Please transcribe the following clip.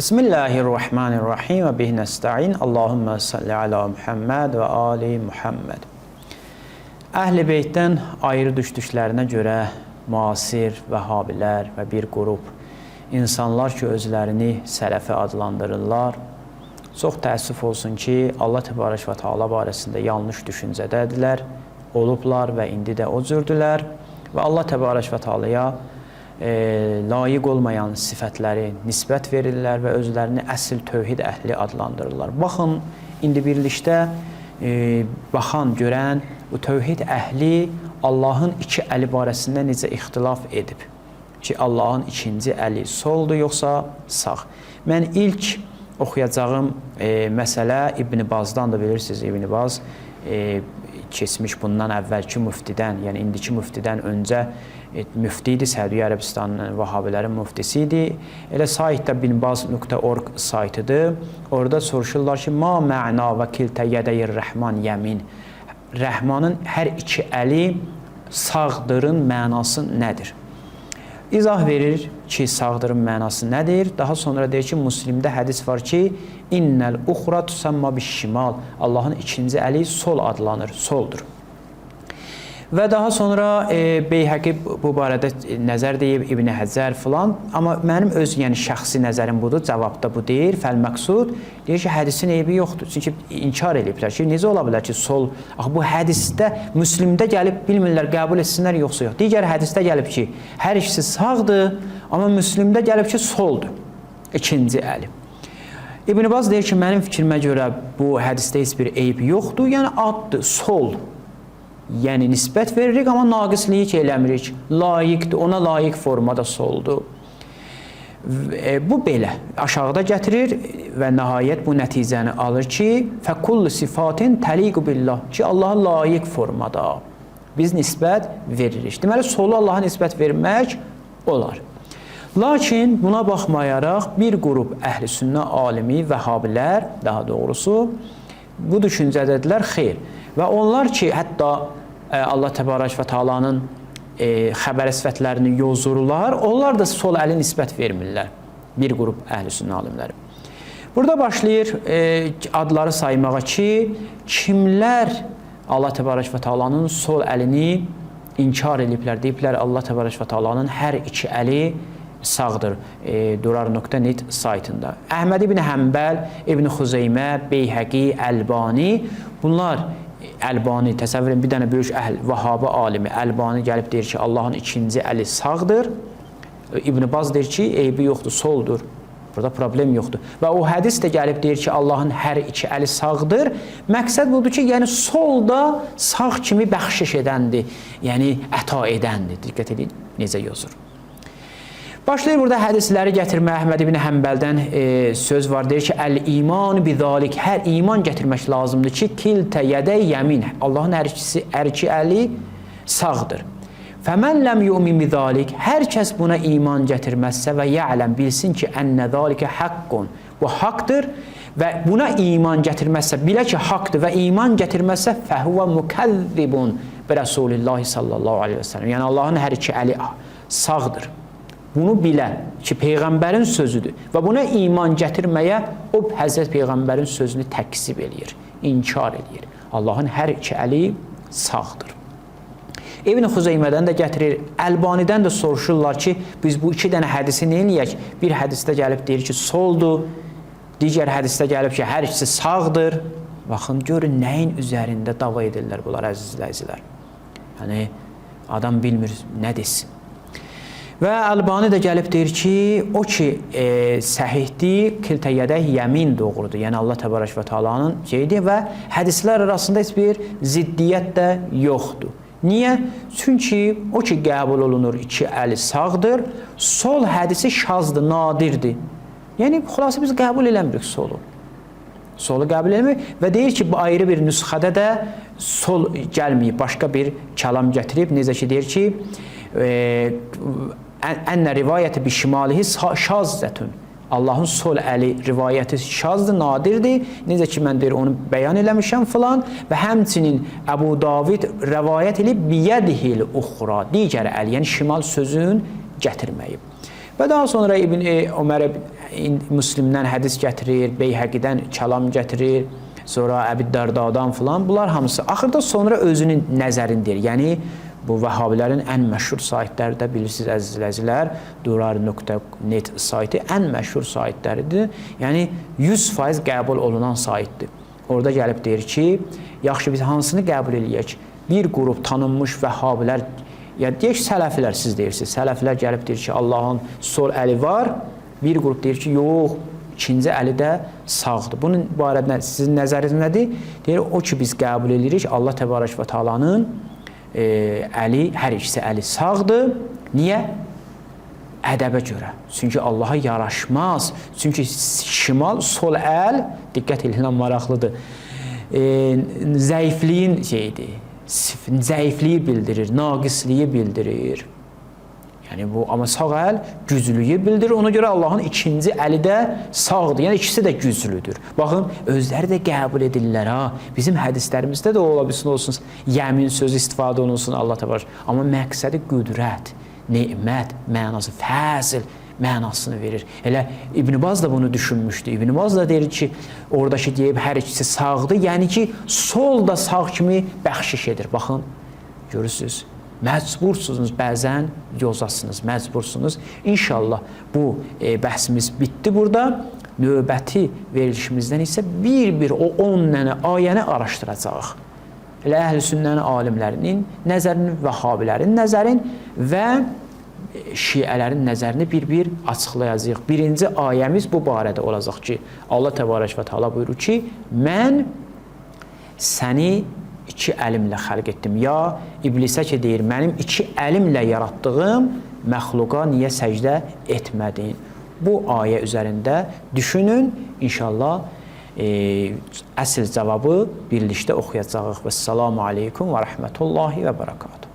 Bismillahirrahmanirrahim və bihi nəstəin. Allahümmə salli ala Muhammed və ali Muhammed. Əhl-i Beytdən ayrı düşdüklərinə görə müasir vəhabilər və bir qrup insanlar ki, özlərini sələfi adlandırırlar. Çox təəssüf olsun ki, Allah Təbarək və Teala barəsində yanlış düşüncədədirlər, olublar və indi də o cürdülər və Allah Təbarək və Teala'ya layiq olmayan sifətləri nisbət verirlər və özlərini əsl tövhid əhli adlandırırlar. Baxın, indi birlikdə baxan, görən bu tövhid əhli Allahın iki əli barəsində necə ixtilaf edib ki, Allahın ikinci əli soldur yoxsa sağ. Mən ilk oxuyacağım məsələ İbn Bazdandır, bilirsiniz, İbn Baz keçmiş bundan əvvəlki müftidən, yəni indiki müftidən öncə müfti idi, Səudiyyə Ərəbistanının Vahabilərin müftisi idi. Elə saytda binbaz.org saytıdır. Orada soruşurlar ki, ma məna və kiltə yədəyir rəhman yəmin. Rəhmanın hər iki əli sağdırın mənası nədir? İzah verir ki, sağdırın mənası nədir? Daha sonra deyir ki, Müslimdə hədis var ki, innəl uxra tusamma bişşimal. Allahın ikinci əli sol adlanır, soldur. Və daha sonra Beyhəqi bu barədə nəzər deyib, İbn Həcər filan. Amma mənim öz, yəni şəxsi nəzərim budur, cavabda bu deyir. Fəl məqsud deyir ki, hədisin eybi yoxdur. Çünki inkar eləyiblər ki, necə ola bilər ki, sol? Axı bu hədisdə Müslimdə gəlib bilmirlər qəbul etsinlər yoxsa yox. Digər hədisdə gəlib ki, hər ikisi sağdır, amma Müslimdə gəlib ki, soldur. İkinci əli. İbn Baz deyir ki, mənim fikrimə görə bu hədisdə heç bir eyb yoxdur. Yəni addır, sol. Yəni nisbət veririk, amma naqislik eləmirik. Layiqdir, ona layiq formada soldur. Bu belə aşağıda gətirir və nəhayət bu nəticəni alır ki, fəkullu sifatin təliqu billah ki, Allaha layiq formada biz nisbət veririk. Deməli, solu Allaha nisbət vermək olar. Lakin buna baxmayaraq bir qrup əhl-i sünnə alimi, vəhabilər, daha doğrusu, bu düşüncədədirlər, xeyr. Və onlar ki, hətta Allah Təbarək və Taalanın xəbər sifətlərini yozurlar, onlar da sol əli nisbət vermirlər. Bir qrup əhl-i sünnə alimləri. Burada başlayır adları saymağa ki, kimlər Allah Təbarək və Taalanın sol əlini inkar ediblər, deyiblər Allah Təbarək və Taalanın hər iki əli sağdır. Durar.net saytında. Əhməd ibn Həmbəl, İbn Xuzeymə, Beyhəqi, Əlbani, bunlar Əlbani, təsəvvür edin, bir dənə böyük əhl, Vahabı alimi Əlbani gəlib deyir ki, Allahın ikinci əli sağdır. İbn Baz deyir ki, eybi yoxdur, soldur. Burada problem yoxdur. Və o hədis də gəlib deyir ki, Allahın hər iki əli sağdır. Məqsəd budur ki, yəni sol da sağ kimi bəxşiş edəndir. Yəni əta edəndir. Diqqət edin, necə yazır. Başlayır burada hədisləri gətirməyə. Əhməd ibn Həmbəldən söz var. Deyir ki, əl-iman bizalik. Hər iman gətirmək lazımdır ki, kiltə yədəy yəmin. Allahın hər ikisi, hər iki əli sağdır. Fəmən ləm yu'min bizalik. Hər kəs buna iman gətirməzsə və ya'ləm, bilsin ki, ennə zalikə haqqun. Bu haqdır və buna iman gətirməzsə, bilə ki, haqdır və iman gətirməzsə, fəhuvə mükəzzibun bi Rəsulillahi sallallahu aleyhi və səlləm. Yəni Allahın hər iki əli sağdır. Bunu bilə ki, Peyğəmbərin sözüdür və buna iman gətirməyə o Həzrət Peyğəmbərin sözünü təkzib eləyir, inkar eləyir. Allahın hər iki əli sağdır. İbn Xuzeymədən də gətirir, Əlbanidən də soruşurlar ki, biz bu iki dənə hədisi nə eləyək? Bir hədisdə gəlib deyir ki, soldur, digər hədisdə gəlib ki, hər ikisi sağdır. Baxın, görün nəyin üzərində dava edirlər bunlar, əziz izləyicilər. Yəni, adam bilmir nə desin. Və Əlbani də gəlib deyir ki, o ki səhihdir, kiltə yədək yəmin doğrudur. Yəni Allah Təbarək və Taalanın şeyidir və hədislər arasında heç bir ziddiyyət də yoxdur. Niyə? Çünki o ki qəbul olunur, iki əli sağdır, sol hədisi şazdır, nadirdir. Yəni xülasə biz qəbul eləmirik solu. Solu qəbul eləmir və deyir ki, bu ayrı bir nüsxədə də sol gəlməyib, başqa bir kəlam gətirib. Necə ki deyir ki, ennə rivayəti bi şimalihi şazzətun. Allahın sol əli rivayəti şazdır, nadirdir. Necə ki mən deyir onu bəyan eləmişəm filan və həmçinin Əbu David rəvayət elib biyədihil uxra, digər əl, yəni şimal sözün gətirməyib. Və daha sonra İbn Ömər Müslimdən hədis gətirir, Beyhəqidən kəlam gətirir, sonra Əbi Dərdadan filan. Bunlar hamısı axırda sonra özünün nəzərini deyir. Yəni bu Vəhabilərin ən məşhur saytları da bilirsiniz əziz izləyicilər, durar.net saytı ən məşhur saytlarıdır. Yəni 100% qəbul olunan saytdır. Orada gəlib deyir ki, yaxşı biz hansını qəbul eləyək? Bir qrup tanınmış Vəhabilər, ya deyək sələflər, siz deyirsiniz. Sələflər gəlib deyir ki, Allahın sol əli var. Bir qrup deyir ki, yox, ikinci əli də sağdır. Bunun barədə sizin nəzəriniz nədir? Deyir, o ki biz qəbul edirik, Allah Təbarək və Taalanın əli, hər ikisi əli sağdır. Niyə? Ədəbə görə. Çünki Allaha yaraşmaz. Çünki şimal, sol əl, diqqət edin, maraqlıdır. Zəifliyin şeyidir. Zəifliyi bildirir, naqisliyi bildirir. Yəni bu, amma sağ əl güclüyü bildirir. Ona görə Allahın ikinci əli də sağdır. Yəni ikisi də güclüdür. Baxın, özləri də qəbul edirlər ha. Bizim hədislərimizdə də ola bilsin olsun, yəmin sözü istifadə olunsun Allah təbarək. Amma məqsədi qüdrət, nemət mənası, fəzil mənasını verir. Elə İbn Baz da bunu düşünmüşdü. İbn Baz da deyir ki, oradakı deyib hər ikisi sağdır. Yəni ki, sol da sağ kimi bəxşiş edir. Baxın, görürsüz. Məcbursunuz, bəzən yozasınız, məcbursunuz. İnşallah bu bəhsimiz bitdi burada. Növbəti verilişimizdən isə bir-bir o 10 dənə ayəni araşdıracağıq. Elə əhl-i sünnənin alimlərinin nəzərini, vəhabilərin nəzərin və şiələrin nəzərini bir-bir açıqlayacağıq. Birinci ayəmiz bu barədə olacaq ki, Allah Təbarək və Teala buyurur ki, mən səni iki əlimlə xəlq etdim. Ya iblisə ki deyir, mənim iki əlimlə yaratdığım məxluqa niyə səcdə etmədin? Bu ayə üzərində düşünün. İnşallah əsl cavabı birlikdə oxuyacağıq. Vəssalamu aleykum və rəhmətullahi və bərəkatuhu.